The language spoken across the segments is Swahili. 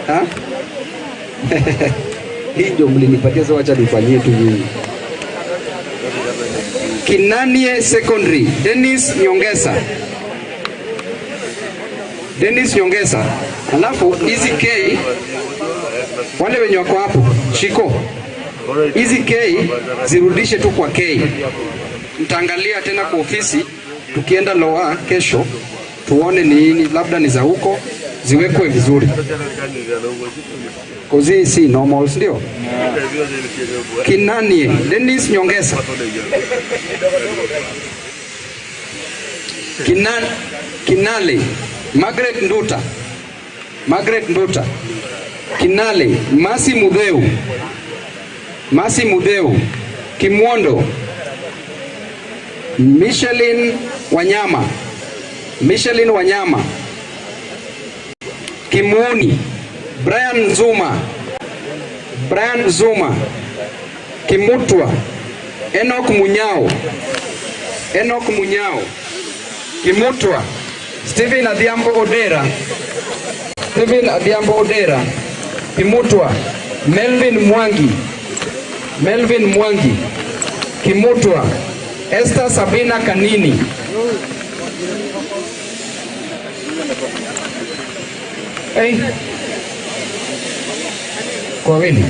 Ha? Hii ndio mlinipatia, sasa wacha nifanyie tu nyinyi. Kinanie Secondary, Dennis Nyongesa. Dennis Nyongesa. Alafu hizi K, wale wenye wako hapo, Shiko. Hizi K zirudishe tu kwa K. Mtaangalia tena kwa ofisi tukienda loa kesho tuone ni nini, labda ni za huko ziwekwe vizuri. 'Cause hii si normal, ndio? Kinanie, Dennis Nyongesa. Kinale, Margaret Nduta. Margaret Nduta. Kinale, Masi Mudheu. Masi Mudheu. Kimwondo. Michelin Wanyama. Michelin Wanyama. Kimuuni. Brian Zuma. Brian Zuma. Kimutwa. Enoch Munyao. Enoch Munyao. Kimutwa. Stephen Adhiambo Odera. Stephen Adhiambo Odera. Kimutwa. Melvin Mwangi. Melvin Mwangi. Kimutwa. Esther Sabina Kanini. Hey. Kwa wili.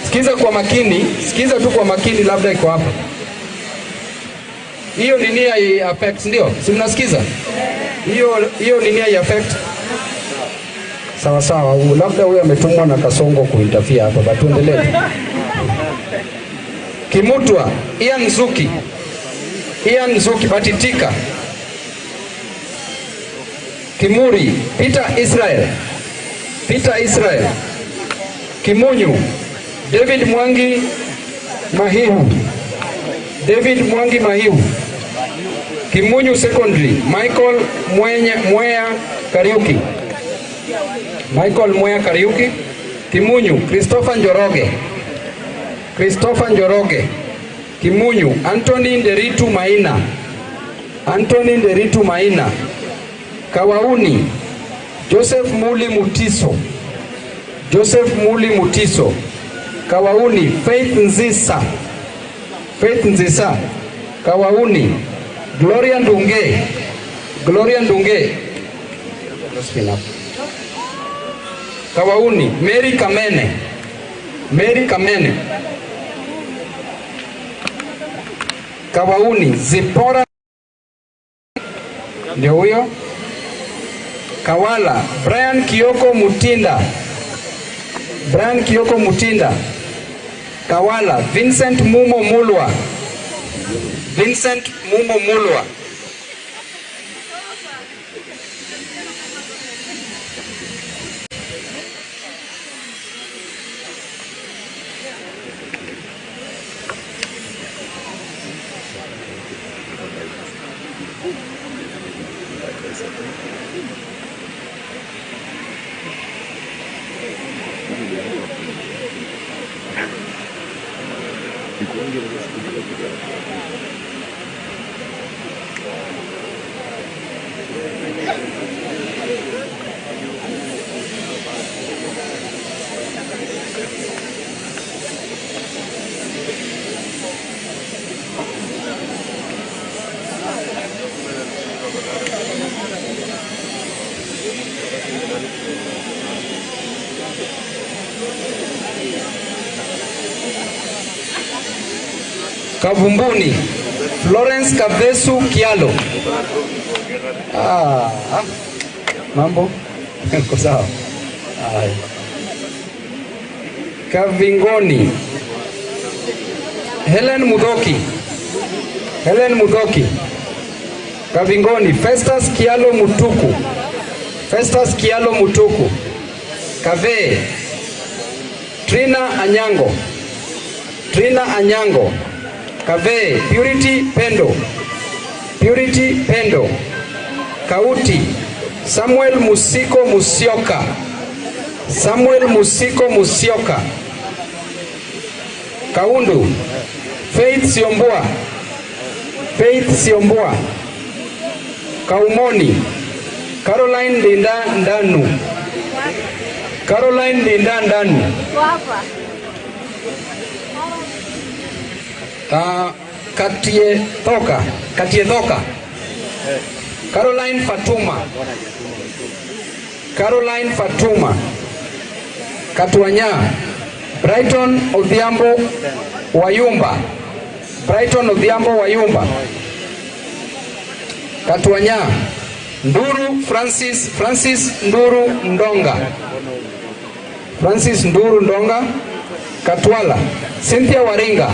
Sikiza kwa makini, sikiza tu kwa makini, labda iko hapa. Hiyo nini hai affect, ndio? Si mnasikiza? Hiyo nini hai affect? Sawa sawa, labda huyo ametumwa na Kasongo kuinterfere hapa, but tuendelee. Kimutwa, Ian Nzuki. Ian Nzuki Batitika. Kimuri, Peter Israel. Peter Israel. Kimunyu, David Mwangi Mahihu. David Mwangi Mahihu. Kimunyu Secondary, Michael Mwea Kariuki. Michael Mwea Kariuki. Kimunyu, Christopher Njoroge. Christopher Njoroge. Kimunyu, Anthony Nderitu Maina. Anthony Nderitu Maina. Kawauni, Joseph Muli Mutiso. Joseph Muli Mutiso. Kawauni, Faith Nzisa. Faith Nzisa. Kawauni, Gloria Ndunge. Gloria Ndunge. Kawauni, Mary Kamene. Mary Kamene. Kawauni, Zipora ndio huyo. Kawala, Brian Kioko Mutinda. Brian Kioko Mutinda. Kawala, Vincent Mumo Mulwa. Vincent Mumo Mulwa. Kavumbuni, Florence Kavesu Kialo. Ah, mambo ko sawa. Kavingoni, Helen Mudhoki. Helen Mudhoki. Kavingoni, Festus Kialo Mutuku. Festus Kialo Mutuku. Kave, Trina Anyango. Trina Anyango. Kave, Purity Pendo. Purity Pendo. Kauti, Samuel Musiko Musioka. Samuel Musiko Musioka. Kaundu, Faith Siombua. Faith Siombua. Kaumoni, Caroline Ndinda Ndanu. Caroline Ndinda Ndanu. Katie Thoka. Katie Thoka. Caroline Fatuma. Caroline Fatuma. Katuanya. Brighton Odhiambo Wayumba. Brighton Odhiambo Wayumba. Katuanya. Nduru Francis, Francis Nduru Ndonga. Francis Nduru Ndonga. Katwala. Cynthia Waringa.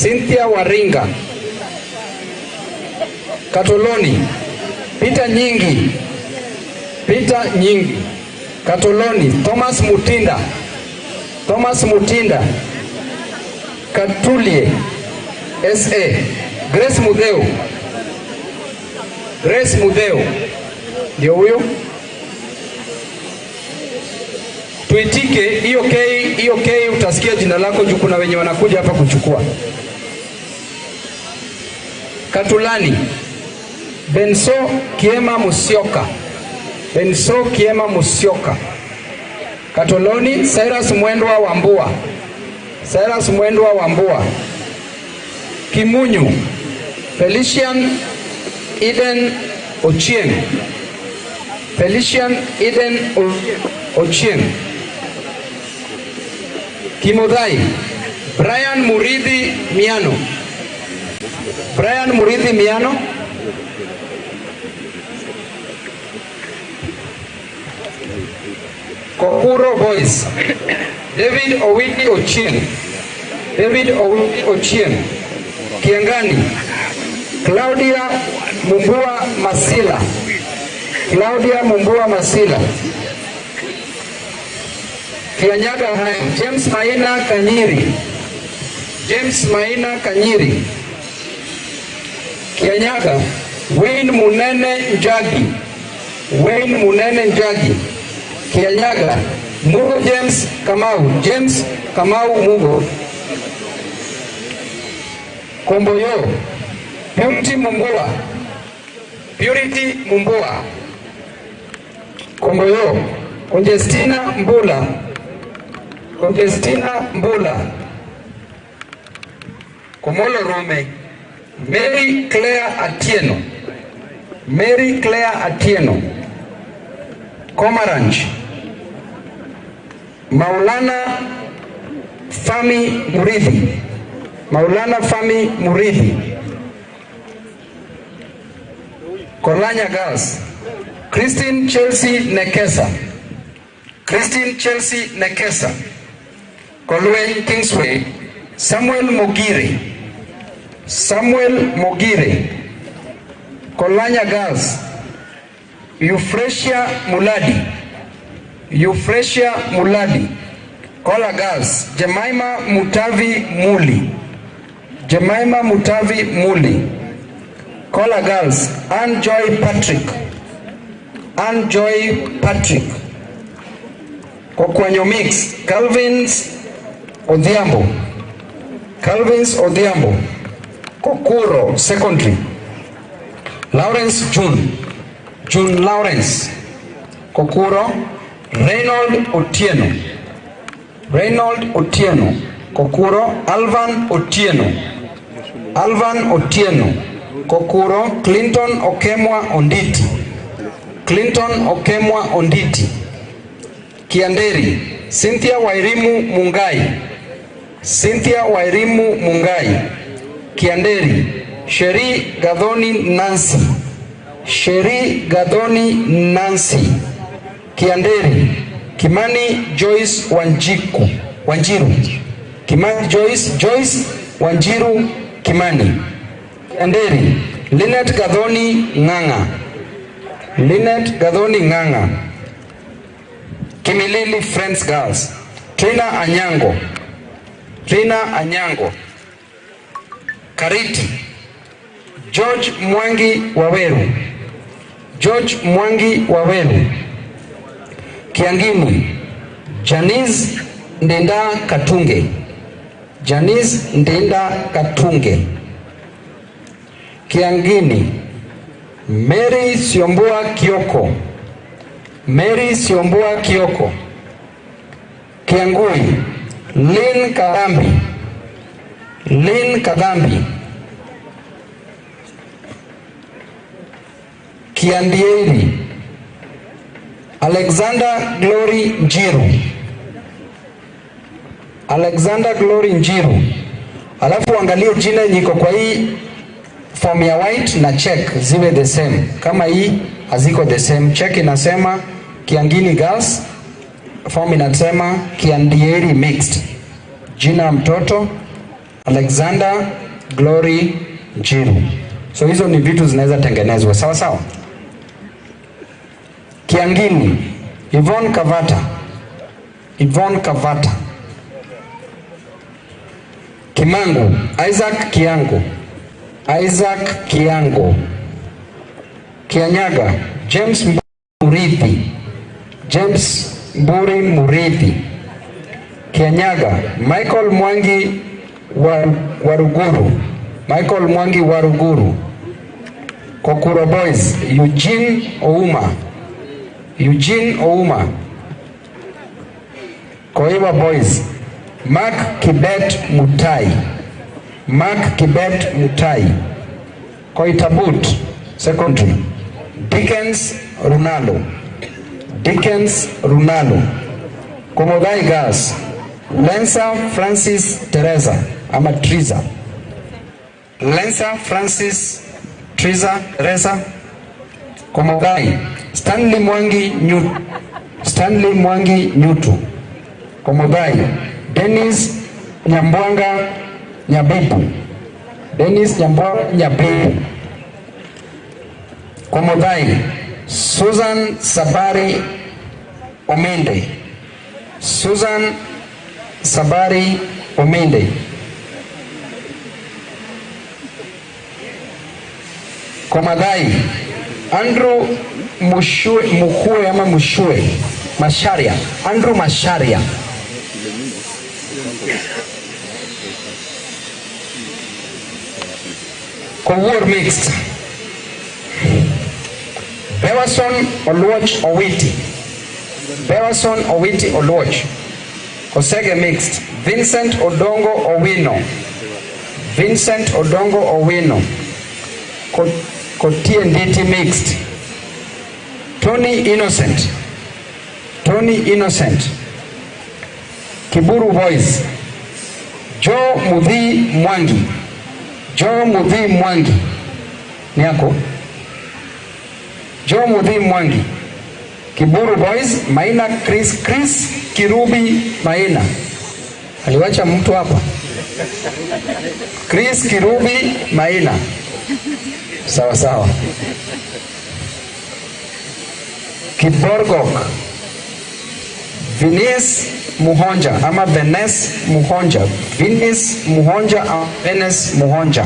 Cynthia Waringa. Katoloni. Peter Nyingi. Peter Nyingi. Katoloni. Thomas Mutinda. Thomas Mutinda. Katulie. SA. Grace Mudheu. Grace Mudheu. Ndio huyo. Tuitike hiyo K, hiyo K utasikia jina lako juu kuna wenye wanakuja hapa kuchukua. Katulani. Benso Kiema Musyoka. Benso Kiema Musyoka. Katoloni. Cyrus Mwendwa Wambua. Cyrus Mwendwa Wambua. Kimunyu. Felician Eden Ochieng. Felician Eden Ochieng. Kimodhai. Brian Muridhi Miano. Brian Muridhi Miano. Kokuro Boys. David Owidi Ochieng. David Owidi Ochieng. Kiangani. Claudia Mumbua Masila. Claudia Mumbua Masila. Kianyaga High. James Maina Kanyiri. James Maina Kanyiri. Kianyaga. Wayne Munene Njagi. Wayne Munene Njagi. Kianyaga. Mugo James Kamau. James Kamau Mugo. Komboyo. Purity Mumbua. Purity Mumbua. Komboyo. Conjestina Mbula. Conjestina Mbula. Komolo Rome. Mary Claire Atieno. Mary Claire Atieno. Komaranch. Maulana Fami Murithi. Maulana Fami Murithi. Kolanya Girls. Christine Chelsea Nekesa. Christine Chelsea Nekesa. Kolweny Kingsway. Samuel Mogire. Samuel Mogire. Kolanya Girls. Euphrasia Muladi. Euphrasia Muladi. Kola Girls. Jemima Mutavi Muli. Jemima Mutavi Muli. Kola Girls. Ann Joy Patrick. Ann Joy Patrick. Kokwanyo Mix. Calvins Odhiambo. Calvins Odhiambo. Kokuro Secondary. Lawrence June. June Lawrence. Kokuro. Reynold Otieno. Reynold Otieno. Kokuro. Alvan Otieno. Alvan Otieno. Kokuro. Clinton Okemwa Onditi. Clinton Okemwa Onditi. Kianderi. Cynthia Wairimu Mungai. Cynthia Wairimu Mungai. Kianderi. Sheri Gadhoni Nancy. Sheri Gadhoni Nancy. Kianderi. Kimani Joyce Wanjiku. Wanjiru. Kimani Joyce, Joyce Wanjiru Kimani. Kianderi. Linet Gadhoni Ng'ang'a. Linet Gadhoni Ng'ang'a. Kimilili Friends Girls. Trina Anyango. Trina Anyango. Kariti. George Mwangi Waweru. George Mwangi Waweru. Kiangini. Janice Ndenda Katunge. Janice Ndenda Katunge. Kiangini. Mary Siombua Kioko, Mary Siombua Kioko. Kiangui, Lynn Kagambi, Lynn Kagambi. Kiandieri, Alexander Glory Njiru, Alexander Glory Njiru. Alafu angalie jina yenye iko kwa hii form ya white na check ziwe the same. Kama hii haziko the same, check inasema Kiangini Girls, form inasema Kiandieri Mixed. Jina ya mtoto Alexander Glory Njiru. So hizo ni vitu zinaweza tengenezwa sawa sawa. Kiangini, Yvonne Kavata, Yvonne Kavata. Kimangu, Isaac Kiango, Isaac Kiango. Kianyaga, James Murithi, James Mburi Murithi. Kianyaga, Michael Mwangi Waruguru, Michael Mwangi Waruguru. Kokuro Boys, Eugene Ouma, Eugene Ouma. Koiwa Boys, Mark Kibet Mutai, Mark Kibet Mutai. Koitabut Secondary, Dickens Runalo, Dickens Runalo. Komogai Girls, Lensa Francis Teresa ama Triza, Lensa Francis Triza Teresa. Komogai, Stanley Mwangi Nyutu, Stanley Mwangi Nyutu. Komogai, Dennis Nyambwanga Nyabibu, Dennis Nyambwanga Nyabibu. Komogai, Susan Sabari Omende, Susan Sabari Omende. Komadai, Andrew Mushue, Muhue ama Mushue Masharia, Andrew Masharia. Kowuor Mixed, Bewason Oluoch Owiti, Bewason Owiti Oluoch. Kosege Mixed, Vincent Odongo Owino, Vincent Odongo Owino. Kotie Nditi Mixed, Tony Innocent, Tony Innocent. Kiburu Boys, Joe Mudhi Mwangi, Joe Mudhi Mwangi, ni yako Joe Mudhi Mwangi. Kiburu Boys, Maina Chris, Chris Kirubi Maina. Aliwacha mtu hapa. Chris Kirubi Maina. Sawa sawa. Kiborgok, Vinis Muhonja ama Venes Muhonja. Vinis Muhonja ama Venes Muhonja.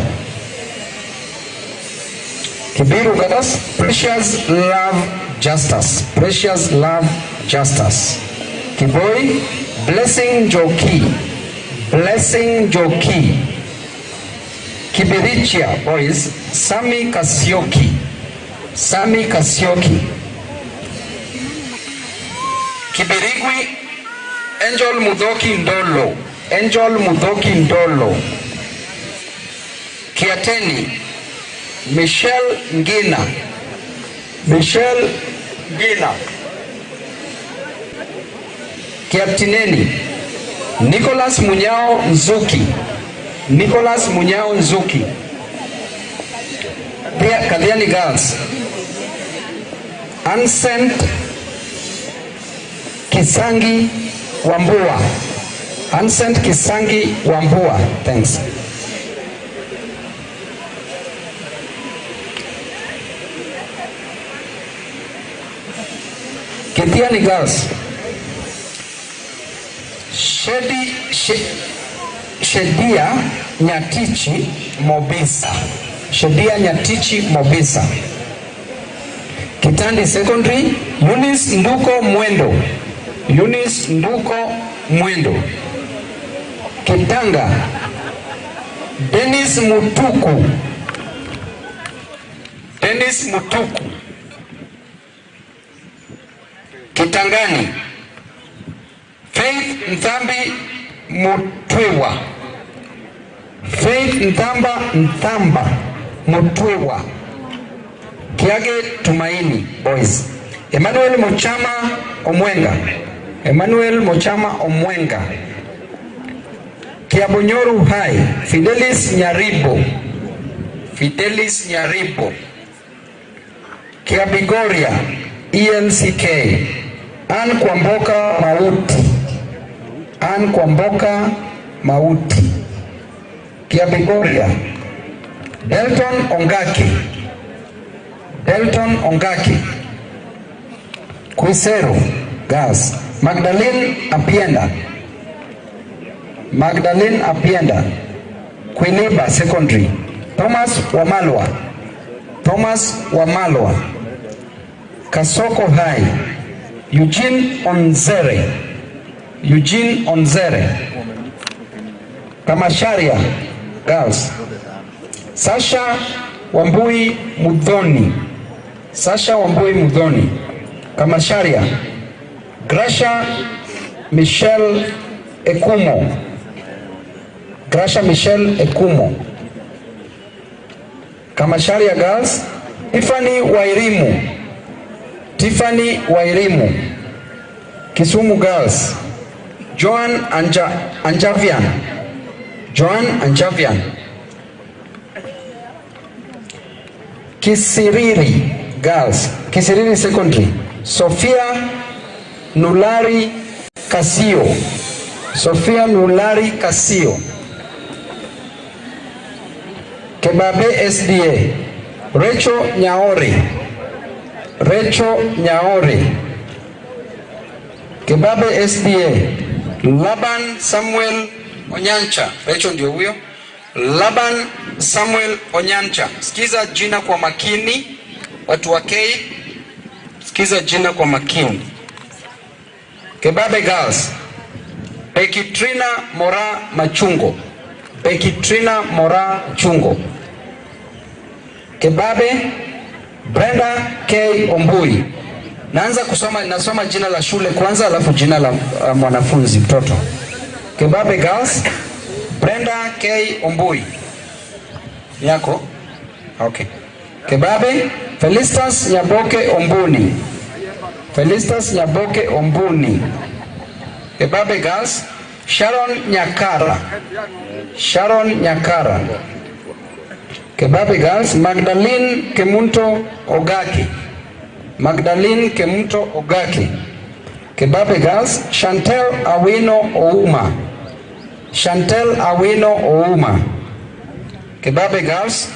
Kibiru Girls, Precious Love Justus, Precious Love Justus. Kiboi, Blessing Joki, Blessing Joki. Kibirichia Boys, Sami Kasioki, Sami Kasioki. Kibirigwi, Angel Mudhoki Ndolo, Angel Mudhoki Ndolo. Kiateni, Michelle Ngina, Michelle Ngina. Kiatineni, Nicholas Munyao Nzuki, Nicholas Munyao Nzuki. Kathiani Girls, Ancent Kisangi Wambua, Ancent Kisangi Wambua. Thanks. Kithiani Girls, Shedia Nyatichi Mobisa, Shedia Nyatichi Mobisa. Kitandi Secondary, Eunice Nduko Mwendo, Eunice Nduko Mwendo. Kitanga, Dennis Mutuku, Dennis Dennis Mutuku, Kitangani, Faith Nthambi Mutwiwa, Faith Nthamba Mutwiwa, Kiage Tumaini Boys, Emmanuel Mochama Omwenga, Emmanuel Mochama Omwenga, Kiabonyoru High, Fidelis Nyaribo, Fidelis Nyaribo, Kiabigoria ELCK, Ann Kwamboka Mauti, Ann Kwamboka Mauti, Kiabigoria, Delton Ongaki, Delton Ongaki, Kuisero Girls, Magdalene Apienda, Magdalene Apienda, Kwiliba Secondary, Thomas Wamalwa, Thomas Wamalwa, Kasoko High, Eugene Onzere, Eugene Onzere, Kamasharia Girls, Sasha Wambui Mudhoni, Sasha Wambui Mudhoni, Kamasharia, Grasha Michelle Ekumo, Grasha Michelle Ekumo, Kamasharia Girls, Tiffany Wairimu, Tiffany Wairimu, Kisumu Girls, Joan Anjavian, Joan Anjavian, Kisiriri Girls, Kisiriri Secondary, Sophia Nulari Kasio, Sophia Nulari Kasio, Kebabe SDA, Rachel Nyaori, Rachel Nyaori, Kebabe SDA, Laban Samuel Onyancha. Rachel ndio huyo. Laban Samuel Onyancha. Sikiza jina kwa makini, watu wa K, sikiza jina kwa makini. Kebabe Girls, Becky Trina Mora Machungo, Becky Trina Mora Chungo. Kebabe, Brenda K Ombui. Naanza kusoma, nasoma jina la shule kwanza alafu jina la mwanafunzi mtoto. Kebabe Girls, Brenda K Ombui. Yako? Okay. Kebabe, Felistas Nyaboke Ombuni. Felistas Nyaboke Ombuni. Kebabe Girls, Sharon Nyakara. Sharon Nyakara. Kebabe Girls, Magdalene Kemunto Ogaki. Magdalene Kemunto Ogaki. Kebabe Girls, Chantel Awino Ouma. Chantel Awino Ouma. Kebabe Girls,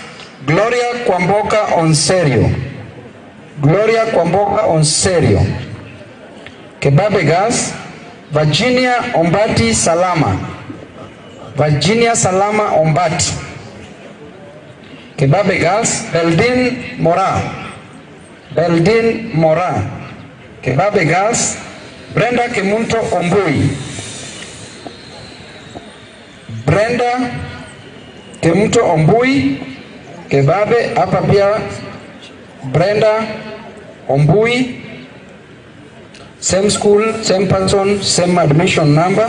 Gloria Kwamboka Onserio. Gloria Kwamboka Onserio. Kebabe Girls, Virginia Ombati Salama. Virginia Salama Ombati. Kebabe Girls, Beldin Mora. Beldin Mora. Kebabe Girls, Brenda Kemunto Ombui. Brenda Kemunto Ombui. Kebabe hapa pia Brenda Ombui. Same school, same person, same admission number.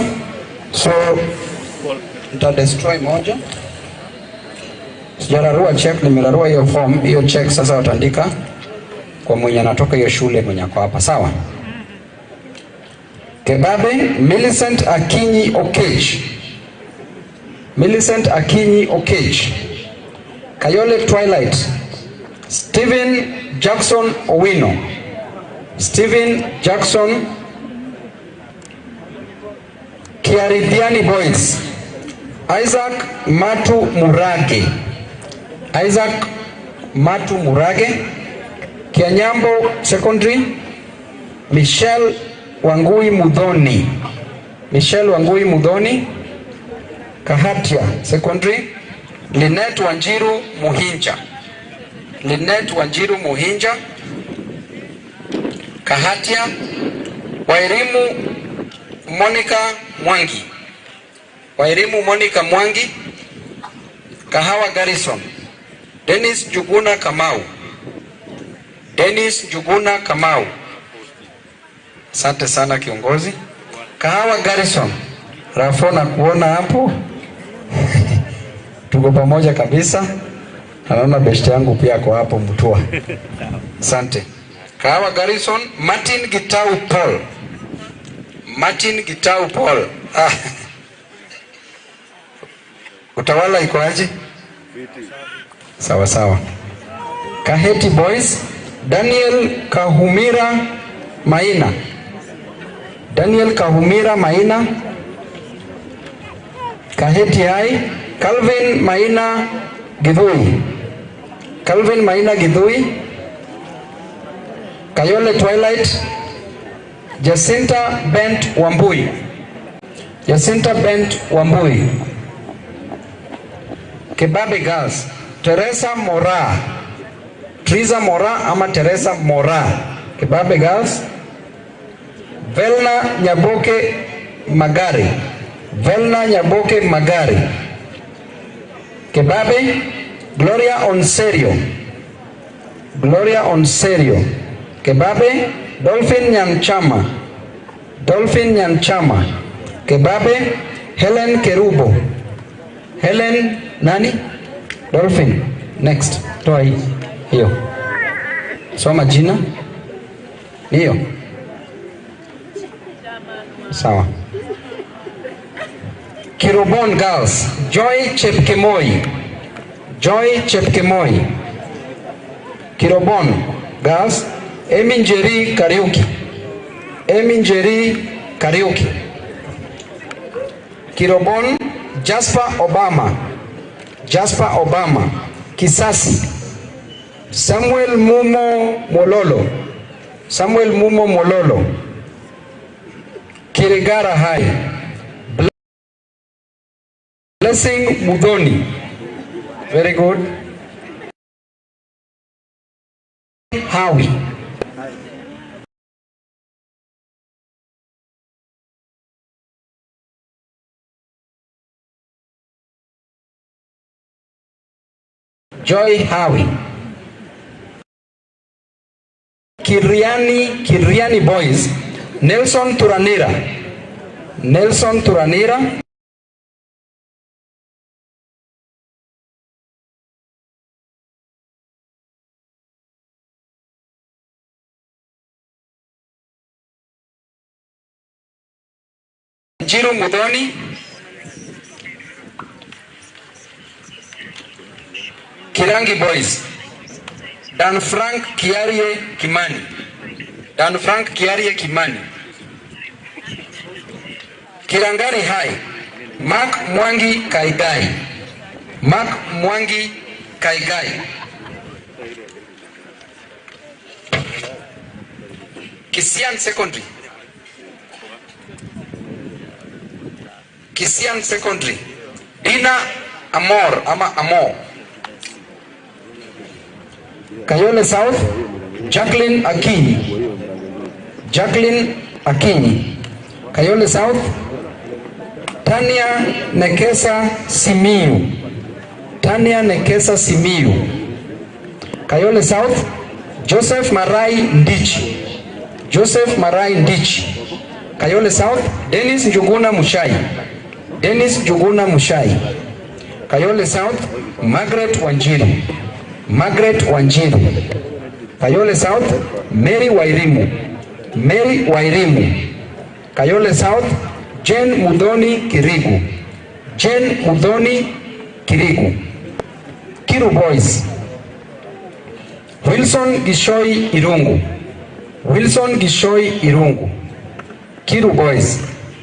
So nita destroy moja. Sijararua check, nimerarua hiyo form, hiyo check sasa wataandika kwa mwenye anatoka hiyo shule mwenye ako hapa, sawa? Kebabe, Millicent Akinyi Okech. Millicent Akinyi Okech. Kayole Twilight. Stephen Jackson Owino. Stephen Jackson. Kiarithiani Boys. Isaac Matu Murage. Isaac Matu Murage. Kianyambo Secondary. Michelle Wangui Mudhoni. Michelle Wangui Mudhoni. Kahatia Secondary. Lynette Wanjiru Muhinja. Lynette Wanjiru Muhinja. Kahatia. Wairimu Monica Mwangi. Wairimu Monica Mwangi. Kahawa Garrison. Dennis Juguna Kamau. Dennis Njuguna Kamau. Asante sana kiongozi. Kahawa Garrison. Rafo na kuona hapo. Tuko pamoja kabisa. Naona best yangu pia ako hapo Mutua. Asante. Kahawa Garrison, Martin Gitau Paul. Martin Gitau Paul. Ah. Utawala iko aje? Sawa sawa. Kaheti Boys, Daniel Kahumira Maina. Daniel Kahumira Maina. Kaheti High, Calvin Maina Githui. Calvin Maina Githui. Kayole Twilight, Jacinta Bent Wambui. Jacinta Bent Wambui. Kebabe Girls, Teresa Mora. Teresa Mora ama Teresa Mora. Kebabe Girls. Velna Nyaboke Magari. Velna Nyaboke Magari. Kebabe, Gloria Onserio. Gloria Onserio. Kebabe, Dolphin Nyanchama. Dolphin Nyanchama. Kebabe, Helen Kerubo. Helen nani? Dolphin. Next. Toa hii. Hiyo. Soma jina. Hiyo. Sawa. Kirobon Girls, Joy Chepkemoi. Joy Chepkemoi. Kirobon Girls, Emi Njeri Kariuki. Emi Njeri Kariuki. Kirobon, Jasper Obama. Jasper Obama. Kisasi. Samuel Mumo Mololo. Samuel Mumo Mololo. Kirigara High. Blessing Mudoni. Very good. Howie. Joy Howie. Kiriani, Kiriani Boys. Nelson Turanira. Nelson Turanira. Njiru Mudoni. Kirangi Boys. Dan Frank Kiarie Kimani. Dan Frank Kiarie Kimani. Kirangari High. Mark Mwangi Kaigai. Mark Mwangi Kaigai. Kisian Secondary. Kisian Secondary. Dina Amor ama Amor. Kayole South, Jacqueline Akinyi. Jacqueline Akinyi. Kayole South, Tania Nekesa Simiyu. Tania Nekesa Simiyu. Kayole South, Joseph Marai Ndichi. Joseph Marai Ndichi. Kayole South, Dennis Njuguna Mushai. Dennis Njuguna Mushai. Kayole South, Margaret Wanjiru. Margaret Wanjiru. Kayole South, Mary Wairimu. Mary Wairimu. Kayole South, Jane Mudhoni Kirigu. Jane Mudhoni Kirigu. Kiru Boys. Wilson Gishoi Irungu. Wilson Gishoi Irungu. Kiru Boys.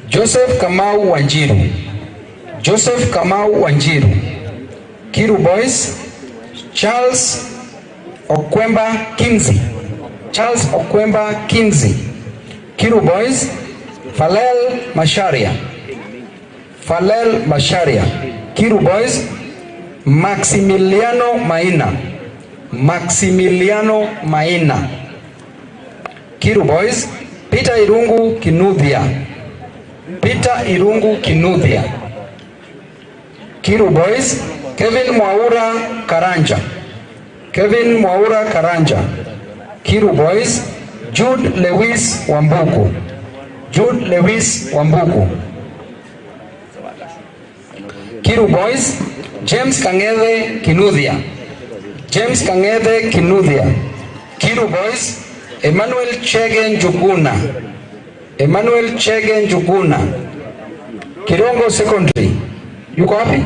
Joseph Kamau Wanjiru. Joseph Kamau Wanjiru. Kiru Boys. Charles Okwemba Kinsey. Charles Okwemba Kinsey. Kiru Boys. Falel Masharia. Falel Masharia. Kiru Boys. Maximiliano Maina. Maximiliano Maina. Kiru Boys. Peter Irungu Kinuthia. Peter Irungu Kinuthia. Kiru Boys. Kevin Mwaura Karanja. Kevin Mwaura Karanja. Kiru Boys, Jude Lewis Wambuku. Jude Lewis Wambuku. Kiru Boys, James Kang'ethe Kinuthia. James Kang'ethe Kinuthia. Kiru Boys, Emmanuel Chege Njuguna. Emmanuel Chege Njuguna. Kirongo Secondary. Yuko wapi?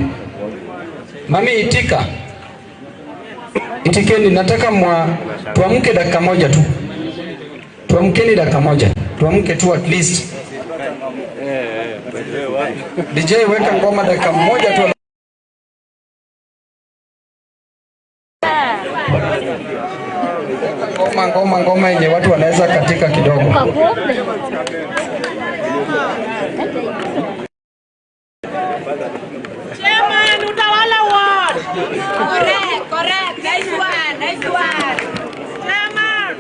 Mami itika. Itikeni, nataka mwa tuamke dakika moja tu. Tuamkeni dakika moja. Tuamke tu at least. DJ weka ngoma dakika moja tu. Ngoma ngoma ngoma yenye watu wanaweza katika kidogo. Chairman, Utawala Ward. Correct, correct. Nice one, nice one. Chairman.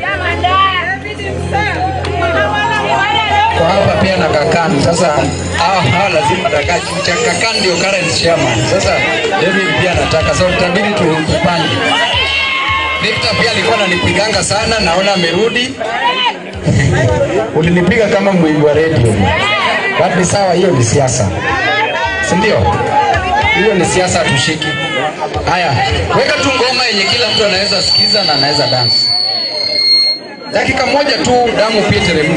Chairman, David himself. Utawala Ward. Kwa hapa pia na Kakan. Sasa hawa lazima Kakan ndio current chairman. Sasa David pia anataka, so itabidi tupange. Victor pia alikuwa ananipiganga sana, naona amerudi. Ulinipiga kama mwimbi wa radio. But ni sawa, hiyo ni siasa, si ndio? Hiyo ni siasa, hatushiki. Haya, weka tu ngoma yenye kila mtu anaweza sikiza na anaweza dance. Dakika moja tu, damu pia teremka.